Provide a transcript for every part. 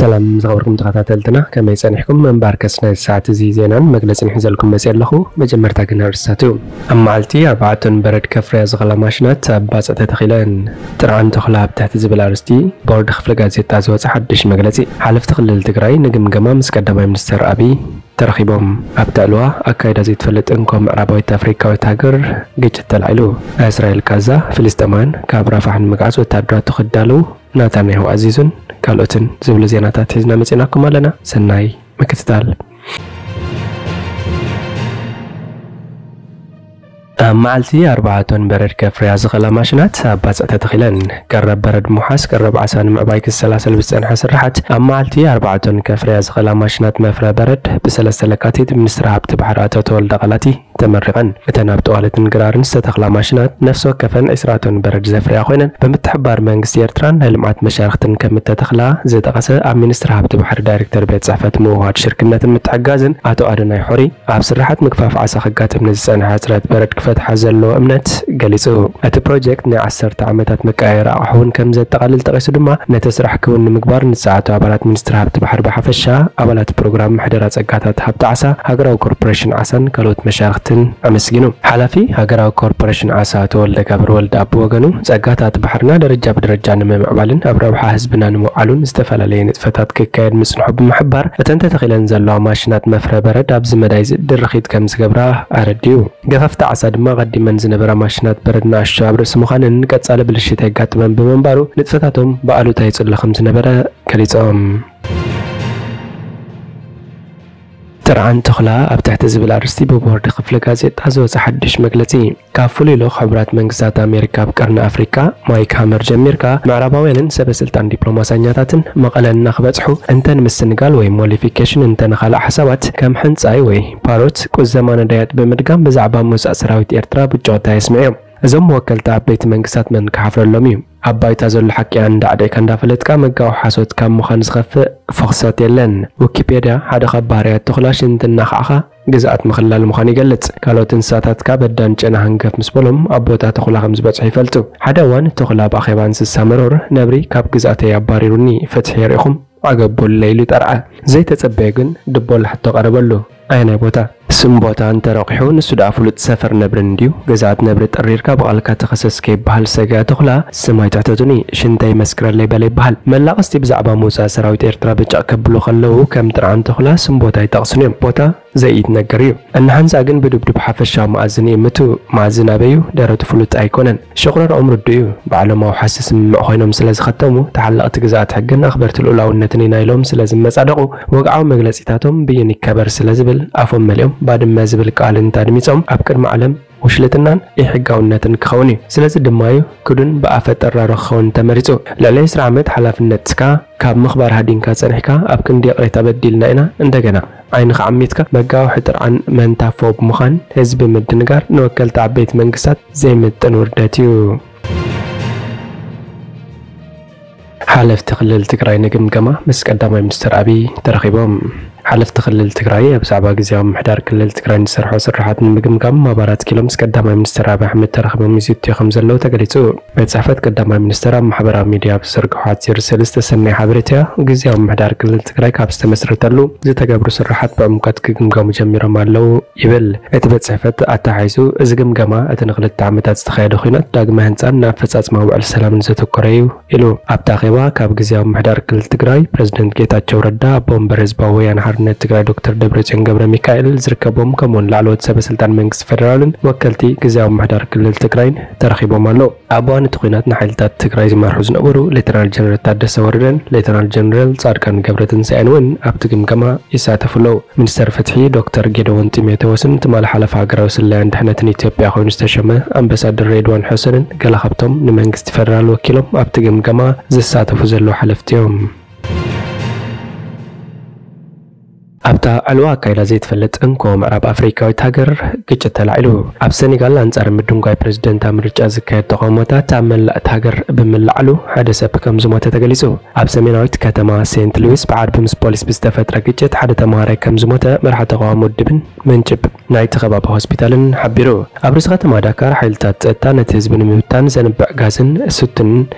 ሰላም ዝኸበርኩም ተኸታተልትና፣ ከመይ ጸኒሕኩም? እምበኣርከስ ናይ ሰዓት እዚ ዜናን መግለጽን ሒዘልኩም መጽእ ኣለኹ። መጀመርታ ግን ኣርእስታቱ። ኣብ መዓልቲ ኣርባዕተ ቶን በረድ ከፍርያ ዝኽእላ ማሽናት ኣብ ባጽዕ ተተኺለን። ጥርዓን ተኽላ ኣብ ትሕቲ ዝብል ኣርእስቲ ቦርድ ክፍሊ ጋዜጣ ዝወጸ ሓድሽ መግለጺ። ሓለፍቲ ክልል ትግራይ ንግምገማ ምስ ቀዳማይ ሚኒስተር ኣብይ ተረኺቦም። ኣብቲ ዕልዋ ኣካይዳ ዘይትፈልጥ እንኮ ምዕራባዊት ኣፍሪካዊት ሃገር ግጭት ተላዒሉ። እስራኤል ጋዛ፣ ፍልስጤማውያን ካብ ራፋሕ ንምግዓዝ ወታደራቱ ክዳለዉ ናታንያሁ ኣዚዙን ካልኦትን ዝብሉ ዜናታት ሒዝና መጺናኩም ኣለና። ሰናይ ምክትታል። ኣብ መዓልቲ ኣርባዕተ ቶን በረድ ከፍርያ ዝኽእላ ማሽናት ኣብ ባጽዕ ተተኺለን። ቀረብ በረድ ምውሓስ ቀረብ ዓሳ ንምዕባይ ክሰላሰል ብዝጸንሐ ስራሓት፣ ኣብ መዓልቲ ኣርባዕተ ቶን ከፍርያ ዝኽእላ ማሽናት መፍረ በረድ ብሰለስተ ለካቲት ብሚኒስትሪ ሃብቲ ባሕሪ ኣቶ ተወልደ ቃላቲ ተመሪቐን። እተን ኣብ ጠዋለትን ግራርን ዝተተኽላ ማሽናት ነፍሲ ወከፈን ዕስራ ቶን በረድ ዘፍርያ ኮይነን፣ ብምትሕብባር መንግስቲ ኤርትራን ናይ ልምዓት መሻርኽትን ከም እተተኽላ ዝጠቐሰ ኣብ ሚኒስትሪ ሃብቲ ባሕሪ ዳይሬክተር ቤት ጽሕፈት ምውህሃድ ሽርክነትን ምትሕግጋዝን ኣቶ ኣዶናይ ሑሪ፣ ኣብ ስራሓት ምግፋፍ ዓሳ ከጋጥም ንዝጸንሐ ሕጽረት በረድ ክፈትሓ ዘለዎ እምነት ገሊጹ። እቲ ፕሮጀክት ናይ ዓሰርተ ዓመታት መቀያየሪ ኣቕሑ እውን ከም ዘጠቓልል ጠቒሱ ድማ፣ ነቲ ስራሕ ክውን ንምግባር ንዝጸዓቱ ኣባላት ሚኒስትሪ ሃብቲ ባሕሪ ብሓፈሻ፣ ኣባላት ፕሮግራም ምሕደራ ጸጋታት ሃብቲ ዓሳ፣ ሃገራዊ ኮርፖሬሽን ዓሳን ካልኦት መሻርኽትን ኣመስጊኑ። ሓላፊ ሃገራዊ ኮርፖሬሽን ዓሳ ኣቶ ወልደ ጋብር ወልደ ኣብ ወገኑ፣ ጸጋታት ባሕርና ደረጃ ብደረጃ ንምምዕባልን ኣብ ረብሓ ህዝብና ንምውዓሉን ዝተፈላለየ ንጥፈታት ክካየድ ምጽንሑ ብምሕባር፣ እተን ተተኺለን ዘለዋ ማሽናት መፍረ በረድ ኣብዚ መዳይ እዚ ድርኺት ከም ዝገብራ ኣረዲኡ። ገፈፍቲ ዓሳ ድማ ቀዲመን ዝነበራ ማሽናት በረድ ንኣሽቱ ኣብ ርእሲ ምዃነን ቀጻሊ ብልሽት የጋጥመን ብምንባሩ ንጥፈታቶም ብኣሉታ ይጽሎ ከም ዝነበረ ገሊጾም። ጥርዓን ተኽላ ኣብ ትሕቲ ዝብል ኣርእስቲ ብቦርድ ክፍሊ ጋዜጣ ዝወጸ ሓድሽ መግለጺ። ካብ ፍሉይ ልኡኽ ሕቡራት መንግስታት ኣሜሪካ ኣብ ቀርኒ ኣፍሪካ ማይክ ሃመር ጀሚርካ፣ ምዕራባውያንን ሰበ ስልጣን ዲፕሎማሳኛታትን መቐለ እናኽበጽሑ እንተን ምስንጋል ወይ ሞዲፊኬሽን እንተን ካልእ ሓሳባት ከም ሕንጻይ ወይ ፓሮት ቁዘማ ነዳያት ብምድጋም ብዛዕባ ምውጻእ ሰራዊት ኤርትራ ብጮታ የስምዑ እዮም። እዞም መወከልቲ ዓበይቲ መንግስታት መን ክሓፍረሎም እዩ? ኣብ ባይታ ዘሎ ሓቂ ኣንዳዕዲዕካ እንዳፈለጥካ መጋዊ ሓሶት ካብ ምዃን ዝኸፍእ ፍኽሰት የለን። ዊኪፔድያ ሓደ ካብ ባህርያት ተኹላ ሽንቲ እናኻዕኻ ግዝኣት ምኽላል ምዃኑ ይገልጽ። ካልኦት እንስሳታት ካብ ኣዳን ጨና ሃንገፍ ምስ በሎም ኣብ ቦታ ተኹላ ከም ዝበጽሑ ይፈልጡ። ሓደ እዋን ተኹላ ኣብ ኣኼባ እንስሳ መሮር ነብሪ ካብ ግዝኣተይ ኣባሪሩኒ ፍትሒ የርእኹም ዓገብ በሉለይ ኢሉ ጠርዐ። ዘይተጸበየ ግን ድቦል ሕቶ ቀረበሉ። ኣየናይ ቦታ? ስም ቦታ እንተረቂሑ ንሱ ደኣ ፍሉጥ ሰፈር ነብሪ እንድዩ። ግዝኣት ነብሪ ጠሪርካ ብቓልካ ተኸሰስ ከይበሃል ሰግኣ ተኹላ ስም ኣይትሕተቱኒ ሽንተይ መስክረለይ በለ ይበሃል። መላቐስቲ ብዛዕባ ምውጻእ ሰራዊት ኤርትራ ብጫቕ ከብሉ ከለዉ ከም ጥርዓን ተኹላ ስም ቦታ ኣይጠቕሱን እዮም። ቦታ ዘይትነገር እዩ። እናሓንሳእ ግን ብድብድብ ሓፈሻዊ መኣዝን ይእምቱ። መኣዝን ኣበዩ ደረቱ ፍሉጥ ኣይኮነን። ሽቑረርኦም ርዱእ እዩ። ባዕሎም ኣውሓስቲ ስምምዕ ኮይኖም ስለ ዝኸተሙ፣ ተሓለቕቲ ግዝኣት ሕግን ኣኽበርቲ ልኡላውነትን ኢና ኢሎም ስለ ዝመጻደቑ፣ ወግዓዊ መግለጺታቶም ብይን ይከበር ስለ ዝብል ኣፎም መሊኦም ባድመ ዝብል ቃል እንተ ኣድሚጾም ኣብ ቅድሚ ዓለም ውሽልትናን ኢሕጋውነትን ክኸውን እዩ። ስለዚ ድማ እዩ ክዱን ብኣፈ ጠራሮ ክኸውን ተመሪጹ። ልዕሊ ዕስራ ዓመት ሓላፍነትካ ካብ ምኽባር ሃዲንካ ጸኒሕካ ኣብ ክንዲ ይቕሬታ በዲልና ኢና እንደገና ዓይንኻ ዓሚትካ መጋውሒ ጥርዓን መንታፎ ብምዃን ህዝቢ ምድንጋር ንወከልቲ ዓበይቲ መንግስታት ዘይምጥን ውርደት እዩ። ሓለፍቲ ክልል ትግራይ ንግምገማ ምስ ቀዳማይ ሚኒስትር ኣብይ ተረኺቦም። ሓለፍቲ ክልል ትግራይ ኣብ ዛዕባ ግዝያዊ ምምሕዳር ክልል ትግራይ ንዝሰርሖ ስራሓት ንምግምጋም ኣብ ኣራት ኪሎ ምስ ቀዳማይ ሚኒስትር ኣብይ ኣሕመድ ተረኺቦም ይዝትዩ ከም ዘለዉ ተገሊጹ። ቤት ጽሕፈት ቀዳማይ ሚኒስትር ኣብ ማሕበራዊ ሚድያ ኣብ ዝዘርግሖ ሓጺር ስእሊ ዝተሰነየ ሓበሬታ፣ ግዝያዊ ምምሕዳር ክልል ትግራይ ካብ ዝተመስረተሉ ዝተገብሩ ስራሓት ብዕምቆት ክግምገሙ ጀሚሮም ኣለዉ ይብል። እቲ ቤት ጽሕፈት ኣተሓሒዙ፣ እዚ ግምገማ እቲ ንክልተ ዓመታት ዝተኻየደ ኲናት ዳግመ ህንጻን ንኣፈጻጽማ ውዕል ሰላምን ዘተኮረ እዩ ኢሉ። ኣብቲ ኣኼባ ካብ ግዝያዊ ምምሕዳር ክልል ትግራይ ፕረዚደንት ጌታቸው ረዳ፣ ኣቦ ወንበር ህዝባዊ ወያነ ሓርነት ትግራይ ዶክተር ደብረጽዮን ገብረ ሚካኤል ዝርከቦም፣ ከምኡውን ላዕለዎት ሰበ ስልጣን መንግስቲ ፌደራልን ወከልቲ ግዝያዊ ምምሕዳር ክልል ትግራይን ተረኺቦም ኣለዉ። ኣብ እዋን እቲ ኲናት ንሓይልታት ትግራይ ዝመርሑ ዝነበሩ ሌተናል ጀነራል ታደሰ ወረደን ሌተናል ጀነራል ጻድቃን ገብረትንሳኤን እውን ኣብቲ ግምገማ ይሳተፉ ኣለዉ። ሚኒስተር ፍትሒ ዶክተር ጌደዎን ጢሞቴዎስን ትማሊ ሓለፋ ሃገራዊ ስለያን ድሕነትን ኢትዮጵያ ኮይኑ ዝተሸመ ኣምባሳደር ሬድዋን ሑሰንን ገለ ካብቶም ንመንግስቲ ፌደራል ወኪሎም ኣብቲ ግምገማ ዝሳተፉ ዘለዉ ሓለፍቲ እዮም። ኣብታ ዕልዋ ኣካይዳ ዘይትፈልጥ እንኮ ምዕራብ ኣፍሪካዊት ሃገር ግጭት ተላዒሉ። ኣብ ሰኔጋል ኣንጻር ምድንጓይ ፕሬዝደንታዊ ምርጫ ዝካየድ ተቓውሞታት ኣብ መላእ እታ ሃገር ብምልዓሉ ሓደ ሰብ ከም ዝሞተ ተገሊጹ። ኣብ ሰሜናዊት ከተማ ሴንት ሉዊስ ብዓርቢ ምስ ፖሊስ ብዝተፈጥረ ግጭት ሓደ ተማሃራይ ከም ዝሞተ መራሒ ተቓውሞ ውድብን ምንጭብ ናይቲ ከባቢ ሆስፒታልን ሓቢሩ። ኣብ ርእሲ ከተማ ዳካር ሓይልታት ጸጥታ ነቲ ህዝቢ ንምብታን ዘንብዕ ጋዝን ሱትን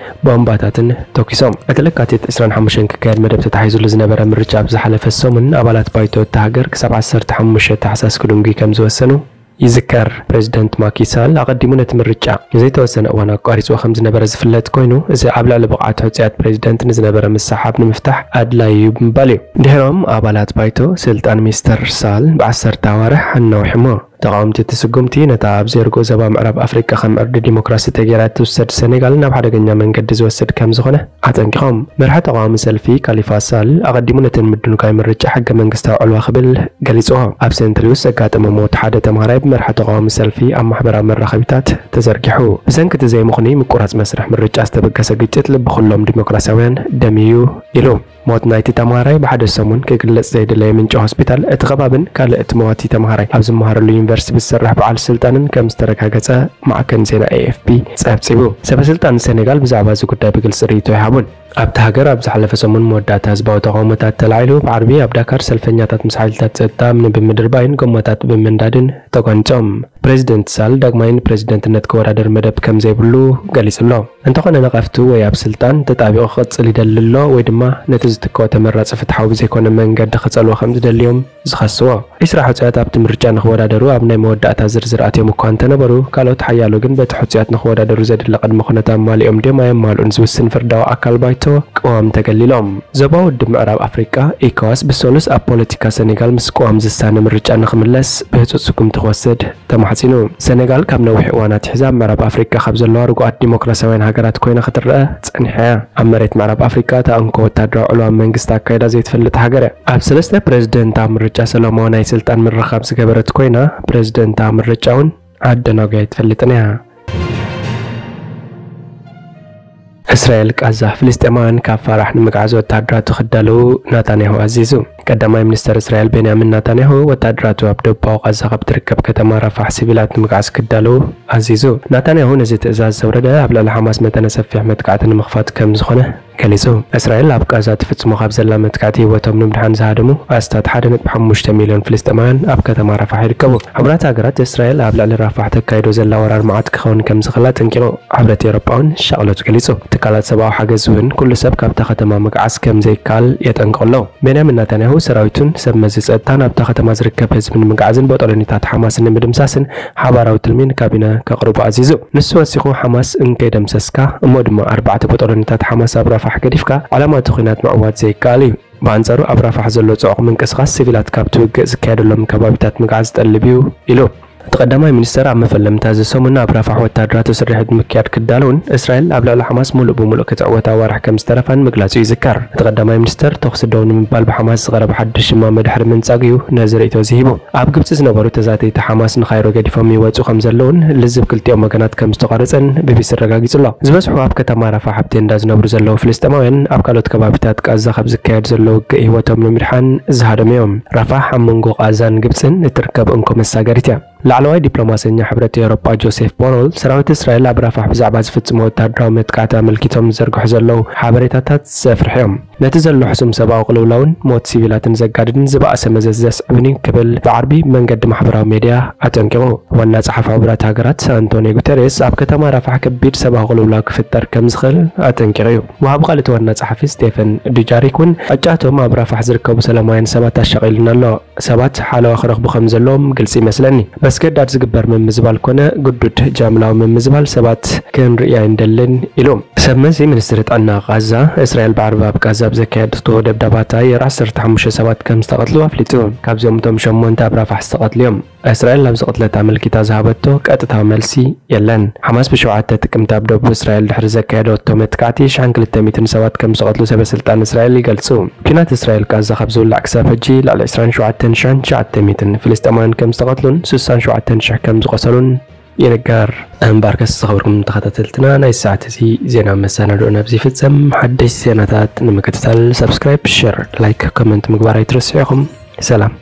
ቦምባታትን ተኩሶም። እቲ ለካቲት ዕስራን ሓሙሽተን ክካየድ መደብ ተታሒዙሉ ዝነበረ ምርጫ ኣብ ዝሓለፈ ሰሙን ኣባላት ባይቶ እታ ሃገር ክሳብ ዓሰርተ ሓሙሽተ ታሕሳስ ክድንጉዩ ከም ዝወሰኑ ይዝከር። ፕሬዝደንት ማኪ ሳል ኣቐዲሙ ነቲ ምርጫ ንዘይተወሰነ እዋን ኣቋሪጽዎ ከም ዝነበረ ዝፍለጥ ኮይኑ፣ እዚ ኣብ ልዕሊ ብቕዓት ሕጹያት ፕሬዝደንት ንዝነበረ ምስሓብ ንምፍታሕ ኣድላዪ እዩ ብምባል እዩ። ድሕሮም ኣባላት ባይቶ ስልጣን ሚስተር ሳል ብዓሰርተ ኣዋርሕ ኣናዊሖሞ። ተቓወምቲ እቲ ስጉምቲ ነታ ኣብ ዜርግኡ ዞባ ምዕራብ ኣፍሪቃ ከም ዕርዲ ዲሞክራሲ ተገይራ እትውሰድ ሰኔጋል ናብ ሓደገኛ መንገዲ ዝወስድ ከም ዝኾነ ኣጠንቂቖም። መራሒ ተቓዋሚ ሰልፊ ካሊፋ ሳል ኣቐዲሙ ነተን ምድንጓይ ምርጫ ሕገ መንግስታዊ ዕልዋ ክብል ገሊጽዎ። ኣብ ሴንት ሉዊስ ዘጋጠመ ሞት ሓደ ተምሃራይ ብመራሒ ተቓዋሚ ሰልፊ ኣብ ማሕበራዊ መራኸቢታት ተዘርጊሑ። ብሰንኪ እቲ ዘይምኽኑይ ምቁራጽ መስርሕ ምርጫ ዝተበገሰ ግጭት ልቢ ኩሎም ዲሞክራሲያውያን ደምዩ ኢሉ። ሞት ናይቲ ተምሃራይ ብሓደ ሰሙን ክግለጽ ዘይደለየ ምንጪ ሆስፒታል እቲ ከባብን ካልእ እቲ መዋቲ ተምሃራይ ኣብ ዝመሃረሉ ዩኒቨርሲቲ ብዝሰርሕ በዓል ስልጣንን ከም ዝተረጋገጸ ማዕከን ዜና ኤ ኤፍ ፒ ጸብጺቡ። ሰበ ስልጣን ሰኔጋል ብዛዕባ እዚ ጉዳይ ብግልጺ ርእይቶ ኣይሃቡን። ኣብቲ ሃገር ኣብ ዝሓለፈ ሰሙን መወዳእታ ህዝባዊ ተቓውሞታት ተላዒሉ፣ ብዓርቢ ኣብ ዳካር ሰልፈኛታት ምስ ሓይልታት ጸጥታ እምኒ ብምድርባይን ጎማታት ብምንዳድን ተጓኒጾም። ፕሬዚደንት ሳል ዳግማይ ንፕሬዚደንትነት ክወዳደር መደብ ከም ዘይብሉ ገሊጹ ኣሎ። እንተኾነ ነቐፍቱ ወይ ኣብ ስልጣን ተጣቢቑ ክቕጽል ይደሊ ኣሎ ወይ ድማ ነቲ ዝትክኦ ተመራጺ ፍትሓዊ ብዘይኮነ መንገዲ ክጸልዎ ከም ዝደሊ እዮም ዝኸስዎ። ዒስራ ሕጹያት ኣብቲ ምርጫ ንኽወዳደሩ ኣብ ናይ መወዳእታ ዝርዝር ኣትዮም እኳ እንተነበሩ፣ ካልኦት ሓያሎ ግን በቲ ሕጹያት ንኽወዳደሩ ዘድሊ ቅድመ ኩነት ኣማሊኦም ድዮም ኣየማልኡን ዝውስን ፍርዳዊ ኣካል ባይቶ ቅዋም ተገሊሎም። ዞባ ውድብ ምዕራብ ኣፍሪቃ፣ ኢኮዋስ፣ ብሰሉስ ኣብ ፖለቲካ ሰኔጋል ምስ ቅዋም ዝሳነ ምርጫ ንኽምለስ ብህጹጽ ስጉምቲ ክወስድ ተማሕጺኑ። ሰኔጋል ካብ ነዊሕ እዋን ኣትሒዛ ኣብ ምዕራብ ኣፍሪቃ ካብ ዘለዋ ርጉኣት ዲሞክራሲያውያን ሃገራት ኮይና ክትረአ ጸኒሓ እያ። ኣብ መሬት ምዕራብ ኣፍሪቃ እታ እንኮ ወታደራዊ ዕልዋ መንግስቲ ኣካይዳ ዘይትፈልጥ ሃገር እያ። ኣብ ሰለስተ ፕሬዝደንታዊ ምርጫ ሰላማዊ ናይ ስልጣን ምርኻብ ዝገበረት ኮይና፣ ፕሬዝደንታዊ ምርጫ እውን ኣደናጉያ ኣይትፈልጥን እያ። እስራኤል ቃዛ፣ ፍልስጤማውያን ካብ ፋራሕ ንምግዓዝ ወተሃደራቱ ክዳለዉ ናታንያሁ ኣዚዙ። ቀዳማይ ሚኒስተር እስራኤል ቤንያሚን ናታንያሁ ወተሃደራቱ ኣብ ደቡባዊ ቃዛ ካብ ትርከብ ከተማ ራፋሕ ሲቪላት ንምግዓዝ ክዳለዉ ኣዚዙ። ናታንያሁ ነዚ ትእዛዝ ዘውረደ ኣብ ልዕሊ ሓማስ መጠነ ሰፊሕ መጥቃዕቲ ንምኽፋት ከም ዝኾነ ገሊጹ። እስራኤል ኣብ ቃዛ ትፍጽሞ ካብ ዘላ መጥቃዕቲ ህይወቶም ንምድሓን ዝሃደሙ ኣስታት ሓደ ነጥቢ ሓሙሽተ ሚልዮን ፍልስጤማውያን ኣብ ከተማ ራፋሕ ይርከቡ። ሕቡራት ሃገራት እስራኤል ኣብ ልዕሊ ራፋሕ ተካይዶ ዘላ ወራር መዓት ክኸውን ከም ዝኽእል ኣጠንቂቑ። ሕብረት ኤውሮጳ እውን ሻቕለቱ ገሊጹ። ትካላት ሰብኣዊ ሓገዝ እውን ኩሉ ሰብ ካብታ ከተማ ምግዓዝ ከም ዘይከኣል የጠንቅቑ ኣለዉ። ቤንያሚን ናታንያሁ ሰራዊቱን ሰብ መዚ ጸጥታን ኣብታ ከተማ ዝርከብ ህዝቢ ንምግዓዝን ቦጦሎኒታት ሓማስ ንምድምሳስን ሓባራዊ ትልሚ ንካቢነ ከቕርቡ ኣዚዙ። ንሱ ወሲኹ፣ ሓማስ እንከይደምሰስካ እሞ ድማ ኣርባዕተ ቦጦሎኒታት ሓማስ ኣብ ራፋሕ ገዲፍካ፣ ዕላማ እቲ ኲናት ምዕዋት ዘይከኣል እዩ። ብኣንጻሩ ኣብ ራፋሕ ዘሎ ጽዑቕ ምንቅስቓስ ሲቪላት ካብቲ ውግእ ዝካየደሎም ከባቢታት ምግዓዝ ዝጠልብ እዩ ኢሉ። እቲ ቀዳማይ ሚኒስተር ኣብ መፈለምታ እዚ ሰሙን ኣብ ራፋሕ ወተሃደራቱ ስርሒት ንምክያድ ክዳለውን እስራኤል ኣብ ልዕሊ ሓማስ ሙሉእ ብሙሉእ ክትዕወት ኣዋርሕ ከም ዝተረፋን ምግላጹ ይዝከር። እቲ ቀዳማይ ሚኒስተር ተኹሲ ደው ንምባል ብሓማስ ዝቐረበ ሓድሽ እማመ ድሕሪ ምንጻጉ እዩ ነዚ ርእይቶ እዚ ሂቡ። ኣብ ግብጺ ዝነበሩ ተዛተይቲ ሓማስ ንኻይሮ ገዲፎም ይወጹ ከም ዘለውን ልዝብ ክልቲኦም ወገናት ከም ዝተቋረጸን ቢቢሲ ኣረጋጊጹ ኣሎ። ዝበዝሑ ኣብ ከተማ ራፋሕ ኣብ ቴንዳ ዝነብሩ ዘለዉ ፍልስጤማውያን ኣብ ካልኦት ከባቢታት ቃዛ ካብ ዝካየድ ዘሎ ውግእ ህይወቶም ንምድሓን ዝሃደሙ እዮም። ራፋሕ ኣብ መንጎ ቃዛን ግብጽን እትርከብ እንኮ መሳገሪት እያ። ላዕለዋይ ዲፕሎማሰኛ ሕብረት ኤውሮጳ ጆሴፍ ቦረል፣ ሰራዊት እስራኤል ኣብ ራፋሕ ብዛዕባ ዝፍጽሞ ወተሃደራዊ መጥቃዕቲ ኣመልኪቶም ዝዘርግሑ ዘለዉ ሓበሬታታት ዘፍርሑ እዮም። ነቲ ዘሎ ሕሱም ሰብኣዊ ቅልውላውን ሞት ሲቪላትን ዘጋድድን ዝበኣሰ መዘዝ ዘስዕብን እዩ ክብል ብዓርቢ መንገዲ ማሕበራዊ ሜድያ ኣጠንቂቑ። ዋና ጸሓፊ ሕቡራት ሃገራት ኣንቶኒዮ ጉተሬስ ኣብ ከተማ ራፋሕ ከቢድ ሰብኣዊ ቅልውላው ክፍጠር ከም ዝኽእል ኣጠንቂቑ እዩ። ወሃቢ ቃል እቲ ዋና ጸሓፊ ስቴፈን ዱጃሪክ እውን ዕጫቶም ኣብ ራፋሕ ዝርከቡ ሰላማውያን ሰባት ኣሻቒሉና ኣሎ። ሰባት ሓለዋ ክረኽቡ ከም ዘለዎም ግልጺ ይመስለኒ። በስገዳድ ዝግበር ምምዝባል ኮነ ግዱድ ጃምላዊ ምምዝባል ሰባት ክንርኢ ኣይንደልን ኢሉ። ሰብ መዚ ሚኒስትሪ ጥዕና ቃዛ፣ እስራኤል ብዓርቢ ኣብ ቃዛ ኣብ ዘካየደቶ ደብዳባት ኣየር ዓሰርተ ሓሙሽተ ሰባት ከም ዝተቐትሉ ኣፍሊጡ። ካብዚኦም እቶም ሸሞንተ ኣብ ራፋሕ ዝተቐትሉ እዮም። እስራኤል ናብዚ ቅትለት ኣመልኪታ ዝሃበቶ ቀጥታዊ መልሲ የለን። ሓማስ ብሸውዓተ ጥቅምቲ ኣብ ደቡብ እስራኤል ድሕሪ ዘካየደቶ መጥቃዕቲ ሽሕን ክልተ ሚእትን ሰባት ከም ዝተቐትሉ ሰበ ስልጣን እስራኤል ይገልጹ። ኲናት እስራኤል ቃዛ ካብ ዝውላዕ ክሳብ ሕጂ ልዕሊ ዕስራን ሸውዓተን ሽሕን ትሽዓተ ሚእትን ፍልስጤማውያን ከም ዝተቐትሉን ስሳን ሸውዓተን ሽሕ ከም ዝቖሰሉን ይንገር። እምበኣርከስ ዝኸበርኩም ተኸታተልትና፣ ናይ ሰዓት እዚ ዜና መሰናድኦ ናብዚ ይፍጸም። ሓደሽቲ ዜናታት ንምክትታል ሳብስክራይብ፣ ሸር፣ ላይክ፣ ኮመንት ምግባር ኣይትረስዑ ኢኹም። ሰላም።